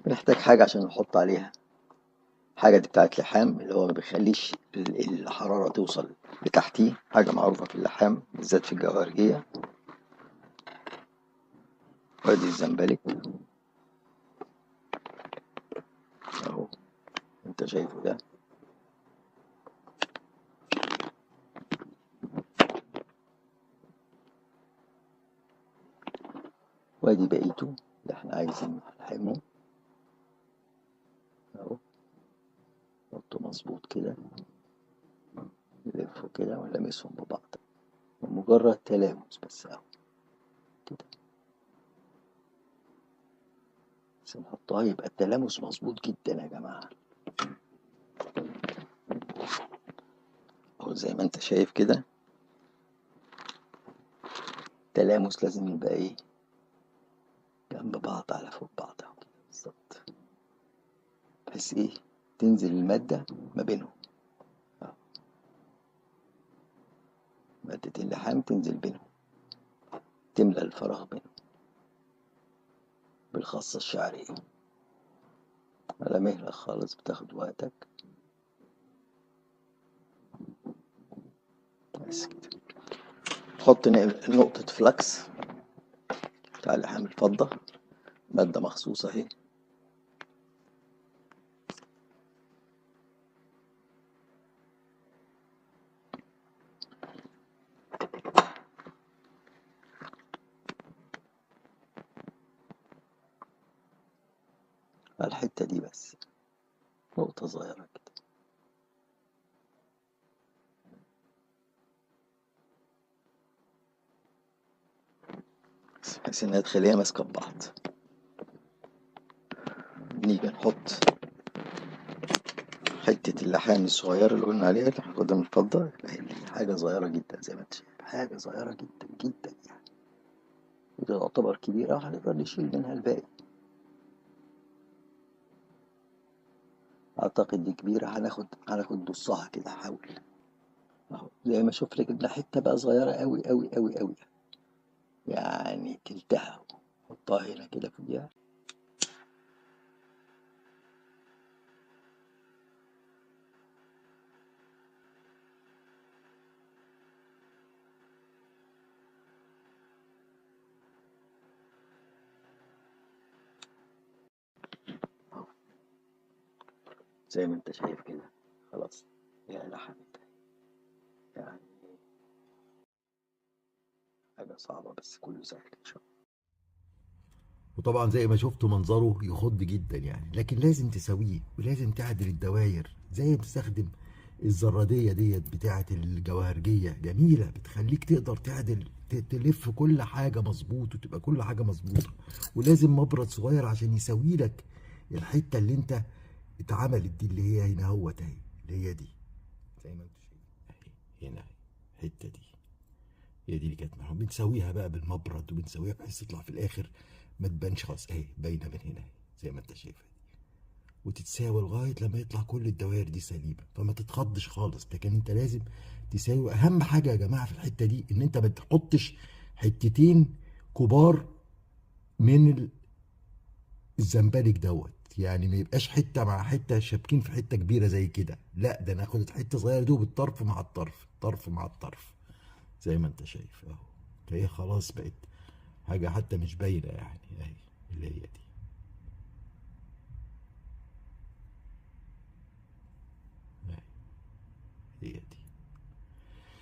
بنحتاج حاجة عشان نحط عليها، حاجة دي بتاعت لحام اللي هو ما بيخليش الحرارة توصل لتحتيه، حاجة معروفة في اللحام بالذات في الجوهرجية. وادي الزنبلك اهو انت شايفه ده. وادي بقيته اللي احنا عايزين نلحمه اهو، نحطه مظبوط كده، نلفه كده ونلمسهم ببعض، مجرد تلامس بس اهو كده، بس نحطها يبقى التلامس مظبوط جدا يا جماعة اهو زي ما انت شايف كده. التلامس لازم يبقى ايه؟ جنب بعض على فوق بعض اهو كده بالظبط، بحيث ايه؟ تنزل المادة ما بينهم، مادة اللحام تنزل بينهم، تملى الفراغ بينهم بالخاصة الشعرية. على مهلك خالص، بتاخد وقتك بس كده. تحط نقطة فلكس بتاع لحام الفضة، مادة مخصوصة اهي. على الحتة دي بس، نقطة صغيرة كده. بحيث انها تخليها ماسكة ببعض. نيجي نحط حتة اللحام الصغيرة اللي قلنا عليها اللي هناخدها من الفضة، حاجة صغيرة جدا زي ما انت شايف، حاجة صغيرة جدا جدا يعني، وده تعتبر كبيرة وهنقدر نشيل منها الباقي. اعتقد دي كبيرة، هناخد نصها كده. هحاول اهو زي ما شفنا جبنا حتة بقى صغيرة قوي قوي قوي قوي يعني تلتها، حطها هنا كده فوقيها. زي ما انت شايف كده خلاص هي لحمت يعني، حاجة صعبة بس كله سهل ان شاء الله. وطبعا زي ما شفتوا منظره يخض جدا يعني، لكن لازم تسويه ولازم تعدل الدواير. زي ما تستخدم الزرادية ديت بتاعة الجواهرجية، جميلة، بتخليك تقدر تعدل تلف كل حاجة مظبوط وتبقى كل حاجة مظبوطة. ولازم مبرد صغير عشان يسوي لك الحتة اللي انت اتعملت دي اللي هي هنا اهوت اهي، اللي هي دي زي ما انتوا شايفين اهي هنا الحتة دي، هي دي اللي كانت معاهم. بنسويها بقى بالمبرد وبنسويها بحيث تطلع في الاخر ما تبانش خالص، اهي باينة من هنا اهي زي ما انت شايفها دي، وتتساوي لغاية لما يطلع كل الدوائر دي سليمة، فما تتخضش خالص. لكن انت لازم تساوي. اهم حاجة يا جماعة في الحتة دي ان انت ما تحطش حتتين كبار من الزنبلك دوت، يعني ما يبقاش حتة مع حتة شابكين في حتة كبيرة زي كده، لا ده ناخد حتة صغيرة دي بالطرف مع الطرف، طرف مع الطرف زي ما انت شايف اهو. هي خلاص بقت حاجة حتى مش باينة يعني، اهي اللي هي دي. هي دي.